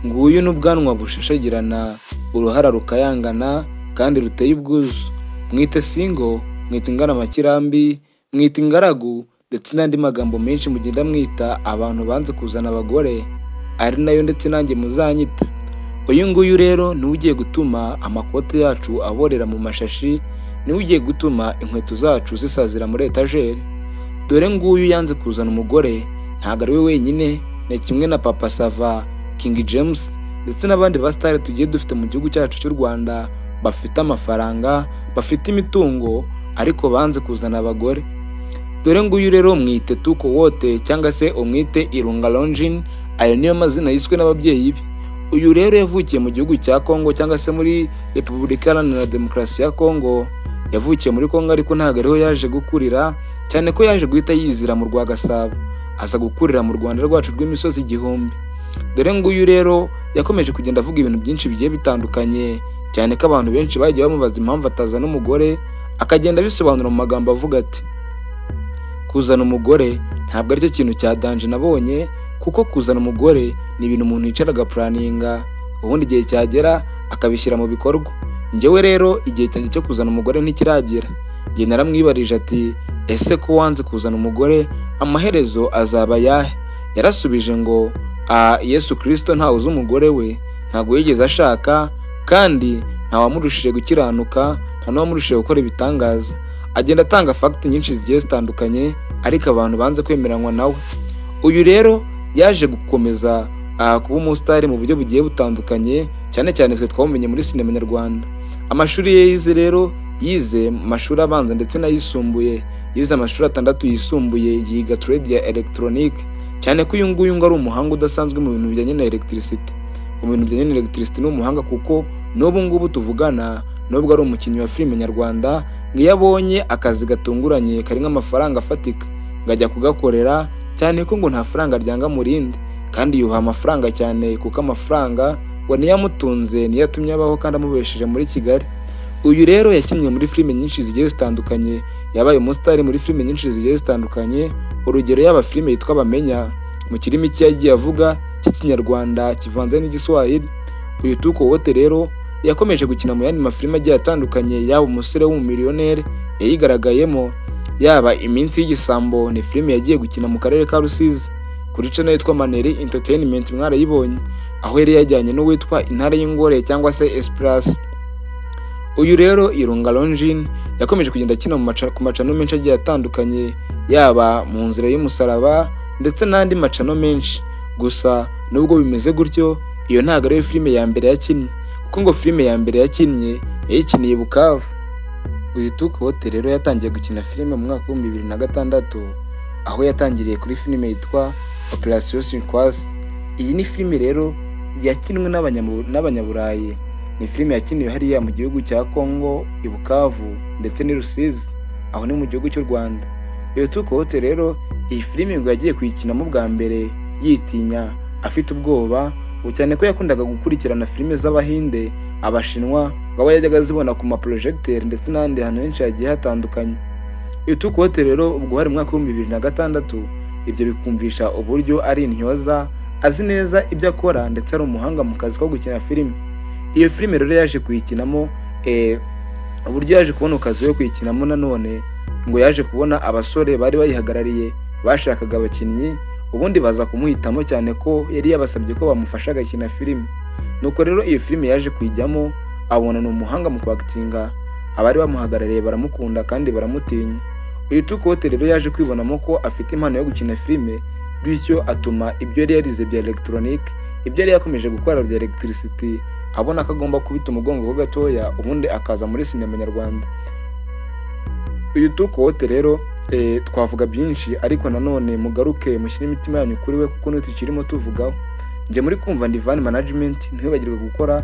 Nguyu n'ubwanwa bushashagirana, uruhara rukayangana kandi ruteye ubwuzu. Mwite single, mwite ingaramakirambi, mwite ingaragu ndetse n'andi magambo menshi mugenda mwita abantu banze kuzana abagore, ari nayo ndetse nanjye muzanyita. Uyu nguyu rero niwe ugiye gutuma amakote yacu aborera mu mashashi, niwe ugiye gutuma inkweto zacu zisazira muri etajeri. Dore nguyu yanze kuzana umugore, ntabwo ari we wenyine, ni kimwe na Papa Sava, King James ndetse n'abandi basitari tugiye dufite mu gihugu cyacu cy'u Rwanda, bafite amafaranga, bafite imitungo ariko banze kuzana abagore. Dore nguyu rero mwite Tuko Wote cyangwa se umwite Irunga Longin, ayo niyo mazina yiswe n'ababyeyi be. Uyu rero yavukiye mu gihugu cya Kongo cyangwa se muri Repubulika Iharanira Demokarasi ya Kongo. Yavukiye muri Kongo ariko ntabwo ariho yaje gukurira, cyane ko yaje guhita yizira mu rwa Gasabo, aza gukurira mu Rwanda rwacu rw'imisozi igihumbi. Dore nguyu rero yakomeje kugenda avuga ibintu byinshi bigiye bitandukanye, cyane ko abantu benshi bagiye bamubaza impamvu atazana umugore, akagenda abisobanura mu magambo avuga ati: "Kuzana umugore ntabwo aricyo kintu cya danger nabonye, kuko kuzana umugore ni ibintu umuntu yicara agaplanninga, ubundi igihe cyagera akabishyira mu bikorwa. Njyewe rero igihe cyanjye cyo kuzana umugore ntikiragera." Njye naramwibarije ati: "Ese ko wanze kuzana umugore, amaherezo azaba ayahe?" Yarasubije ngo: "Yesu Kirisito ntawe uzi umugore we, ntabwo yigeze ashaka, kandi ntawamurushije gukiranuka, nta n'uwamurushije gukora ibitangaza." Agenda atanga facts nyinshi zigiye zitandukanye, ariko abantu banze kwemeranywa nawe. Uyu rero yaje gukomeza kuba umusitari mu buryo bugiye butandukanye, cyane cyane twe twamumenye muri sinema nyarwanda. Amashuri ye yize rero, yize mu mashuri abanza ndetse n'ayisumbuye. Yize amashuri atandatu yisumbuye, yiga trade ya electronique, cyane ko uyu nguyu ngo ari umuhanga udasanzwe mu bintu bijyanye na electricity. Mu bintu bijyanye na electricity ni umuhanga, kuko n'ubu ngubu tuvugana, nubwo ari umukinnyi wa filime nyarwanda, ngo iyo abonye akazi gatunguranye karimo amafaranga afatika ngo ajya kugakorera, cyane ko ngo nta faranga ryanga mu rindi, kandi yubaha amafaranga cyane, kuko amafaranga ngo niyo amutunze, niyo atumye abaho kandi amubesheje muri Kigali. Uyu rero yakinnye muri filime nyinshi zigiye zitandukanye, yabaye umusitari muri filime nyinshi zigiye zitandukanye. Urugero, yaba filime yitwa Bamenya, mu kirimi cye yagiye avuga cy'Ikinyarwanda kivanze n'Igiswahili. Uyu Tuko Wote rero yakomeje gukina mu yandi mafilime agiye atandukanye, yaba Umusore w'Umumiliyoneri yayigaragayemo, yaba Iminsi y'Igisambo, ni filime yagiye gukina mu karere ka Rusizi kuri channel yitwa Maneri Entertainment, mwarayibonye, aho yari yajyanye n'uwitwa Intare y'Ingore cyangwa se Esperance. Uyu rero Irunga Longin yakomeje kugenda akina ku macano menshi agiye atandukanye, yaba Mu Nzira y'Umusaraba ndetse n'andi macano menshi. Gusa nubwo bimeze gutyo, iyo ntabwo ariyo filime ya mbere yakinnye, kuko ngo filime ya mbere yakinnye yayikiniye Bukavu. Uyu Tuko Wote rero yatangiye gukina filime mu mwaka wa 2006, aho yatangiriye kuri filime yitwa Operation Turquoise. Iyi ni filime rero yakinwe n'Abanyaburayi, ni filime yakiniwe hariya mu gihugu cya Congo i Bukavu ndetse n'i Rusizi, aho ni mu gihugu cy'u Rwanda. Uyu Tuko Wote rero iyi filime ngo yagiye kuyikinamo bwa mbere yitinya, afite ubwoba, ngo cyane ko yakundaga gukurikirana filime z'Abahinde, Abashinwa, ngo aba yajyaga azibona ku maprojecteur ndetse n'ahandi hantu henshi hagiye hatandukanye. Uyu Tuko Wote rero ubwo hari mu mwaka wa 2006, ibyo bikumvisha uburyo ari intyoza, azi neza ibyo akora ndetse ari umuhanga mu kazi ko gukina filime. Iyo filime rero yaje kuyikinamo, uburyo yaje kubona akazi yo kuyikinamo nanone, ngo yaje kubona abasore bari bayihagarariye bashakaga abakinnyi, ubundi baza kumuhitamo, cyane ko yari yabasabye ko bamufasha agakina filime. Nuko rero iyo filime yaje kuyijyamo, abona ni umuhanga mu kwactinga, abari bamuhagarariye baramukunda kandi baramutinya. Uyu Tuko Wote rero yaje kwibonamo ko afite impano yo gukina filime, bityo atuma ibyo yari yarize bya electronique, ibyo yari yakomeje gukora bya electricity, abona ko agomba kubita umugongo ho gatoya, ubundi akaza muri sinema nyarwanda. Uyu Tuko Wote rero twavuga byinshi, ariko nanone mugaruke mushyire imitima yanyu kuri we, kuko niwe tukirimo tuvugaho. Njye muri kumva ndi Van Management. Ntiwibagirwe gukora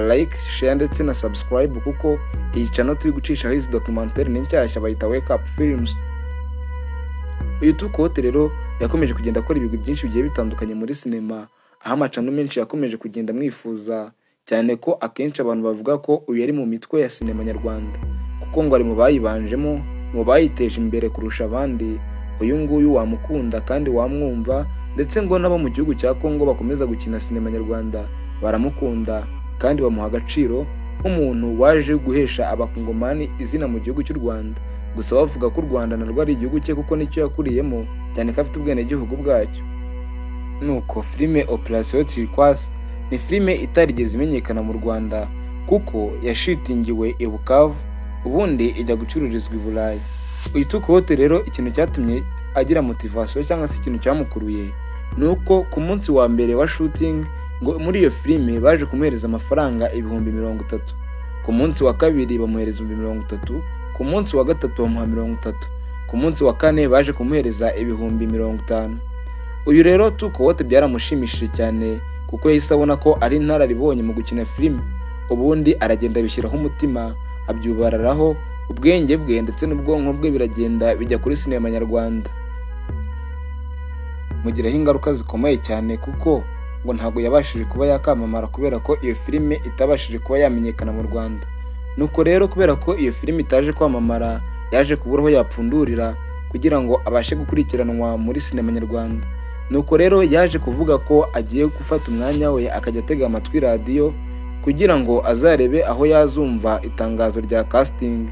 like, share ndetse na subscribe, kuko iyi channel turi gucishaho izi documentaire ni nshyashya, bayita Wake Up Films. Uyu Tuko Wote rero yakomeje kugenda akora ibigwi byinshi bigiye bitandukanye muri sinema, aho amacano menshi yakomeje kugenda amwifuza, cyane ko akenshi abantu bavuga ko uyu ari mu mitwe ya sinema nyarwanda, kuko ngo ari mu bayibanjemo, mu bayiteje imbere kurusha abandi. Uyu nguyu wamukunda kandi wamwumva. Ndetse ngo n'abo mu gihugu cya Congo bakomeza gukina sinema nyarwanda baramukunda kandi bamuha agaciro nk'umuntu waje guhesha Abakongomani izina mu gihugu cy'u Rwanda. Gusa bavuga ko u Rwanda narwo ari igihugu cye kuko nicyo yakuriyemo, cyane ko afite ubwenegihugu bwacyo. Nuko filime Operation Turquoise ni filime itarigeze imenyekana mu Rwanda kuko yashitingiwe i Bukavu, ubundi ijya gucururizwa i Burayi. Uyu Tukowote rero, ikintu cyatumye agira motivation cyangwa se ikintu cyamukuruye ni uko ku munsi wa mbere wa shooting ngo muri iyo filime baje kumuhereza amafaranga 30,000, ku munsi wa kabiri bamuhereza 30,000, ku munsi wa gatatu bamuha 30, ku munsi wa kane baje kumuhereza 50,000. Uyu rero Tukowote byaramushimishije cyane kuko yahise abona ko ari inararibonye mu gukina filime, ubundi aragenda abishyiraho umutima, abyubararaho ubwenge bwe ndetse n'ubwonko bwe biragenda bijya kuri sinema nyarwanda, mugiraho ingaruka zikomeye cyane kuko ngo ntabwo yabashije kuba yakamamara kubera ko iyo filime itabashije kuba yamenyekana mu Rwanda. Nuko rero kubera ko iyo filime itaje kwamamara, yaje kubura aho yapfundurira kugira ngo abashe gukurikiranwa muri sinema nyarwanda. Nuko rero yaje kuvuga ko agiye gufata umwanya we akajya atega amatwi radiyo kugira ngo azarebe aho yazumva itangazo rya casting.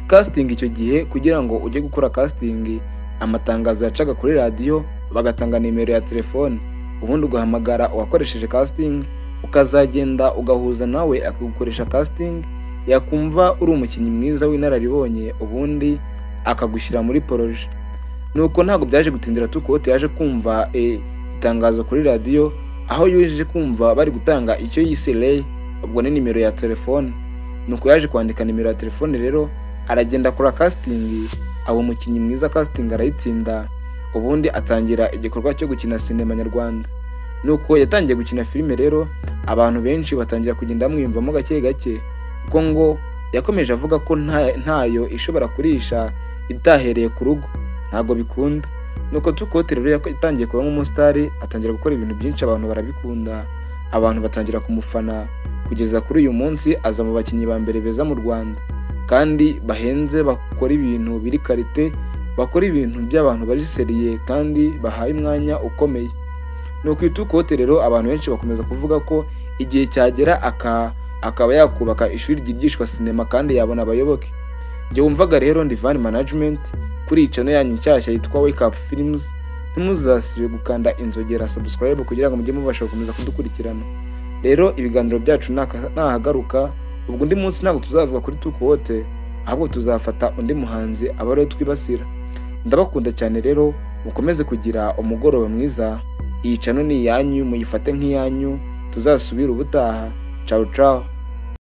Casting icyo gihe, kugira ngo ujye gukora casting, amatangazo yacaga kuri radiyo, bagatanga nimero ya telefone, ubundi ugahamagara uwakoresheje casting, ukazagenda ugahuza nawe akagukoresha casting, yakumva uri umukinnyi mwiza w'inararibonye, ubundi akagushyira muri projet. Nuko ntabwo byaje gutindira, Tukowote yaje kumva itangazo kuri radiyo, aho yuje kumva bari gutanga icyo yise rey, ubwo ni nimero ya telefone. Nuko yaje kwandika nimero ya telefone rero, aragenda akora casting, aba umukinnyi mwiza, casting arayitsinda, ubundi atangira igikorwa cyo gukina sinema nyarwanda. Nuko yatangiye gukina filime rero, abantu benshi batangira kugenda bamwiyumvamo gake gake, kuko ngo yakomeje avuga ko ntayo ishobora kurisha itahereye ku rugo, ntabwo bikunda. Nuko Tukowote rero yatangiye kuba nk'umusitari, atangira gukora ibintu byinshi, abantu barabikunda, abantu batangira kumufana, kugeza kuri uyu munsi aza mu bakinnyi ba mbere beza mu Rwanda kandi bahenze, bakora ibintu biri qualité, bakora ibintu by'abantu bari sérieux kandi bahaye umwanya ukomeye. Nuko uyu Tukowote rero abantu benshi bakomeza kuvuga ko igihe cyagera akaba yakubaka ishuri ryigishwa sinema kandi yabona abayoboke. Njye wumvaga rero ndi Van Management kuri iyi channel yanyu nshyashya yitwa Wake Up Films. Ntimuzasibe gukanda inzogera subscribe kugira ngo mujye mubasha gukomeza kudukurikirana. Rero ibiganiro byacu nahagaruka, ubwo undi munsi ntabwo tuzavuga kuri Tukowote, ahubwo tuzafata undi muhanzi aba ariwe twibasira. Ndabakunda cyane rero, mukomeze kugira umugoroba mwiza. Iyi channel ni iyanyu, muyifate nk'iyanyu. Tuzasubire ubutaha. Ciao ciao.